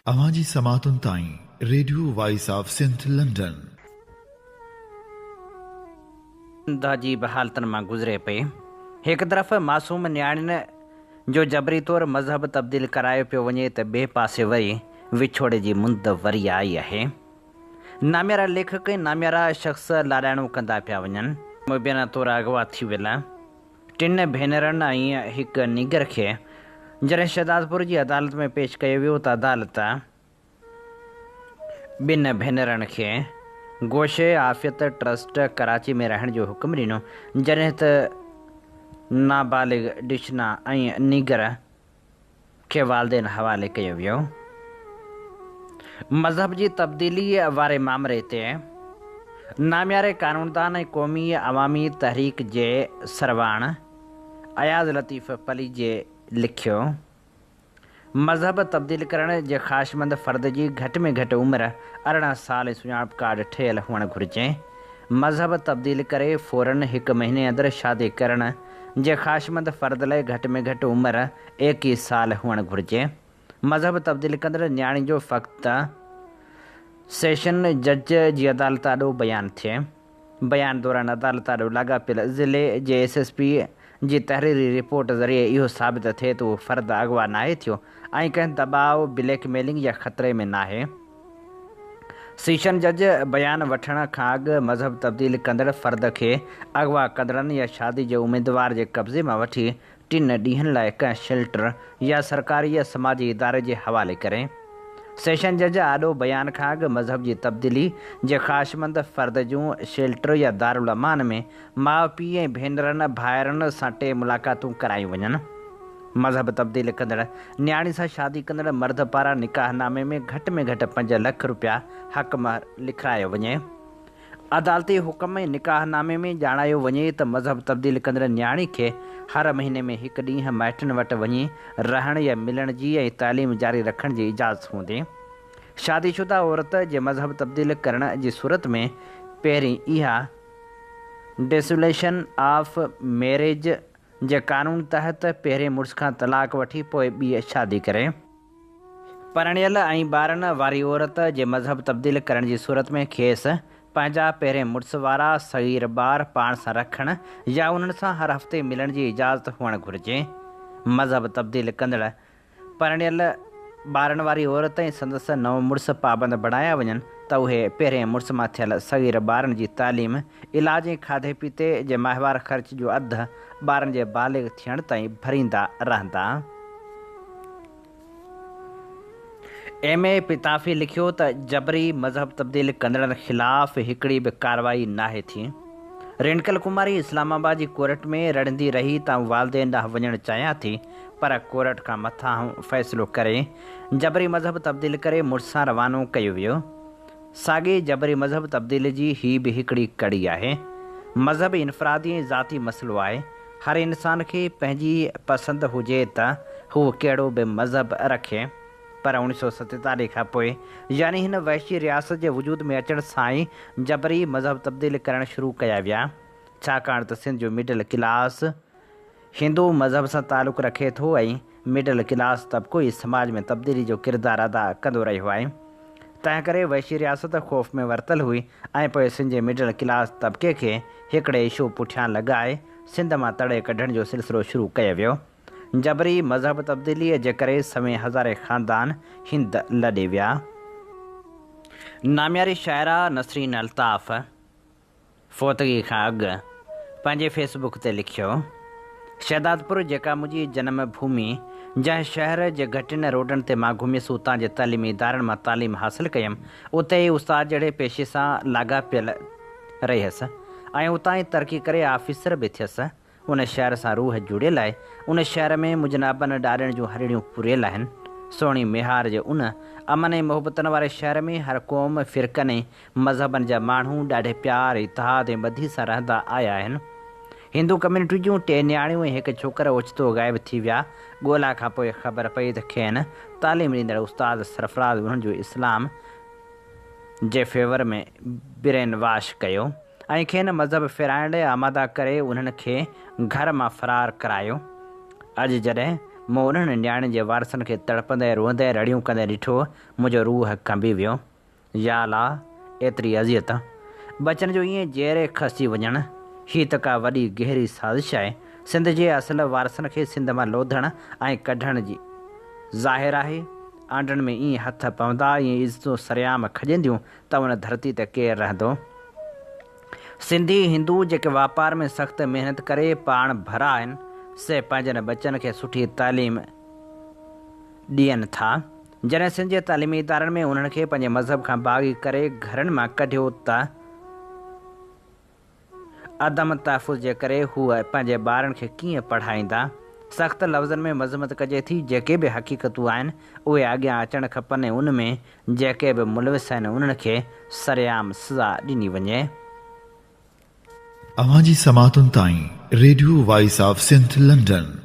اوهان جي سماعتن تائين radio voice of Sindh London. Sindh عجيب حالتن مان گذري پئي. هڪ طرف معصوم نياڻين جو جبري طور مذهب تبديل ڪرايو پيو وڃي ته ٻئي پاسي وري وڇوڙي جي مند وري آئي آهي. ناميارا ليکڪ ۽ ناميارا شخص لاڏاڻو ڪندا پيا وڃن. مبينا طور اغوا ٿي ويل ٽن ڀينرن ۽ هڪ نينگر کي جڏهن شهدادپور جي عدالت ۾ پيش ڪيو ويو ته عدالت ٻن ڀينرن کي گوشي عافيت ٽرسٽ ڪراچي ۾ رهڻ جو حڪم ڏنو جڏهن ته نابالغ ڊشنا ۽ نينگر کي والدين حوالي ڪيو ويو. مذهب جي تبديليء واري مامري تي نامياري قانوندان ۽ قومي عوامي تحريڪ جي سرواڻ اياز لطيف پليجي لکيو، مذهب تبديل ڪرڻ جي خواهشمند فرد جي گهٽ ۾ گهٽ عمر 18 سال ۽ سڃاڻپ ڪارڊ ٺهيل هئڻ گهرجي. مذهب تبديل ڪري فورن هڪ مهيني اندر شادي ڪرڻ جي خواهشمند فرد لاء گهٽ ۾ گهٽ عمر 21 سال هئڻ گهرجي. مذهب تبديل ڪندڙ نياڻي جو فقط سيشن جج جي عدالت آڏو بيان ٿئي. بيان دوران عدالت آڏو لاڳاپيل ضلعي جي ايس ايس پي جي تحريري رپورٽ ذريعي اهو ثابت ٿئي ته اهو فرد اغوا ناهي ٿيو ۽ ڪنهن دٻاء، بليڪ ميلنگ يا خطري ۾ ناهي. سيشن جج بيان وٺڻ کان اڳ مذهب تبديل ڪندڙ فرد کي اغوا ڪندڙن يا شادي جي اميدوار جي قبضي مان وٺي ٽن ڏينهن لاء ڪنهن شيلٽر يا سرڪاري يا سماجي اداري جي حوالي ڪري. سيشن جج آڏو بيان کان اڳ مذهب جي تبديلي جي خواهشمند فرد جون شيلٽر يا دارالامان ۾ ماء پيء ۽ ڀينرن ڀائرن سان ٽي ملاقاتون ڪرايون وڃن. مذهب تبديل ڪندڙ نياڻي سان شادي ڪندڙ مرد پاران نڪاح نامي ۾ گهٽ ۾ گهٽ 5 لک رپيا حق مهر لکرايو وڃي. عدالتي حڪم ۽ نڪاح نامي ۾ ڄاڻايو وڃي ته مذهب تبديل ڪندڙ نياڻي کي هر مهيني ۾ هڪ ڏينهن مائٽن وٽ وڃي رهڻ يا ملڻ جي ۽ تعليم جاري رکڻ جي اجازت هوندي. شادي شده عورت جي مذهب تبديل ڪرڻ جي صورت ۾ پهرين اها ڊسوليشن آف ميريج جي قانون تحت پهرين مڙس کان طلاق وٺي پوء ٻي شادي ڪري. پرڻيل ۽ ٻارن واري عورت جي مذهب تبديل ڪرڻ جي صورت ۾ کيس پنهنجا پهرين مڙس وارا صغير ٻار پاڻ سان رکڻ يا انهن سان هر هفتي ملڻ جي اجازت هئڻ گهرجي. مذهب تبديل ڪندڙ پرڻيل ٻارن واري عورت ۽ سندس نئون مڙس پابند بڻايا وڃن ته اهي پهرئين مڙس مان ٿيل صغير ٻارن جي تعليم، علاج ۽ کاڌي پيتي جي ماهوار خرچ جو اڌ ٻارن جي بالغ ٿيڻ تائين ڀريندا رهندا. ايم اي پتافي لکيو ته جبري مذهب تبديل ڪندڙن خلاف هڪڙي به ڪارروائي ناهي ٿي. رينڪل ڪماري اسلام آباد جي ڪورٽ ۾ رڙندي رهي ته آئون والدين ڏانهن وڃڻ چاهيان ٿي پر ڪورٽ کان مٿانهون فيصلو ڪري جبري مذهب تبديل ڪري مڙس سان روانو ڪيو ويو. ساڳي جبري مذهب تبديلي جي هي به هڪڙي ڪڙي آهي. مذهب انفرادي ۽ ذاتي مسئلو آهي. هر انسان کي پنهنجي پسند هجي ته هو ڪهڙو به مذهب رکي. پر 1947 کان پوء يعني هن وحشي رياست جي وجود ۾ اچڻ سان ئي جبري مذهب تبديل ڪرڻ شروع ڪيا ويا. ڇاڪاڻ ته سنڌ جو مڊل ڪلاس هندو مذهب سان تعلق رکي ٿو ۽ مڊل ڪلاس طبقو ئي سماج ۾ تبديلي جو ڪردار ادا ڪندو رهيو آهي. تنهنڪري وحشي رياست خوف ۾ ورتل هئي ۽ پوء سنڌ جي مڊل ڪلاس طبقي کي هڪڙي اشو پٺيان لڳائي سنڌ مان تڙي ڪڍڻ جو سلسلو شروع ڪيو ويو. جبري مذهب تبديليء جي ڪري سوين هزارين خاندان هند لڏي ويا. نامياري شاعره نسرين الطاف. فوتگي کان اڳ پنهنجي فيس بڪ تي لکيو، شهدادپور جيڪا منهنجي جنم ڀومي، جنهن شهر جي گهٽين روڊن تي مان گهميس اتان جي تعليمي ادارن مان تعليم حاصل ڪيم، اتي ئي استاد جهڙي پيشي سان لاڳاپيل رهيس ۽ اتان ئي ترقي ڪري آفيسر به ٿيس، ان شهر سان روح جڙيل آهي. ان شهر ۾ منهنجن ابن ڏاڏن جون هرڙيون پوريل آهن. سهڻي ميهار جي ان امن ۽ محبتن واري شهر ۾ هر قوم، فرقن ۽ مذهبن جا ماڻهو ڏاڍي پيار، اتحاد ۽ ٻڌي سان رهندا آيا آهن. هندو ڪميونٽي جون ٽي نياڻيون ۽ هڪ ڇوڪر اوچتو غائب ٿي ويا. ڳولا کان پوء خبر پئي ته کين تعليم ڏيندڙ استاد سرفراز انهن جو اسلام جي فيور ۾ برين واش ڪيو. ۽ کين مذهب ڦيرائڻ لاء آماده ڪري انهن کي گهر مان فرار ڪرايو. اڄ جڏهن مون انهن نياڻين جي وارثن کي تڙپندي، روئندي، رڙيون ڪندي ڏٺو، منهنجو روح ڪنبي ويو. يا الله! ايتري اذيت! ٻچن جو ائين جيئري کسجي وڃڻ، هي ته ڪا وڏي گهري سازش آهي، سنڌ جي اصل وارثن کي سنڌ مان لوڌڻ ۽ ڪڍڻ جي. ظاهر آهي، آنڊن ۾ ائين هٿ پوندا، ائين عزتون سرعام کڄنديون ته ان ڌرتي تي ڪير رهندو؟ سنڌي هندو جيڪي واپار ۾ سخت محنت ڪري پاڻ ڀرا آهن، سي پنهنجن ٻچن کي سٺي تعليم ڏين ٿا. جڏهن سنڌ جي تعليمي ادارن ۾ انهن کي پنهنجي مذهب کان باغي ڪري گهرن مان ڪڍيو ته عدم تحفظ جي ڪري هو پنهنجي ٻارن کي ڪيئن پڙهائيندا؟ سخت لفظن ۾ مذمت ڪجي ٿي، جيڪي به حقيقتون آهن اهي اڳيان اچڻ کپن ۽ ان ۾ جيڪي به ملوث آهن انهن کي سرعام سزا ڏني وڃي. اوهان جي سماعتن تائين radio voice of Sindh London.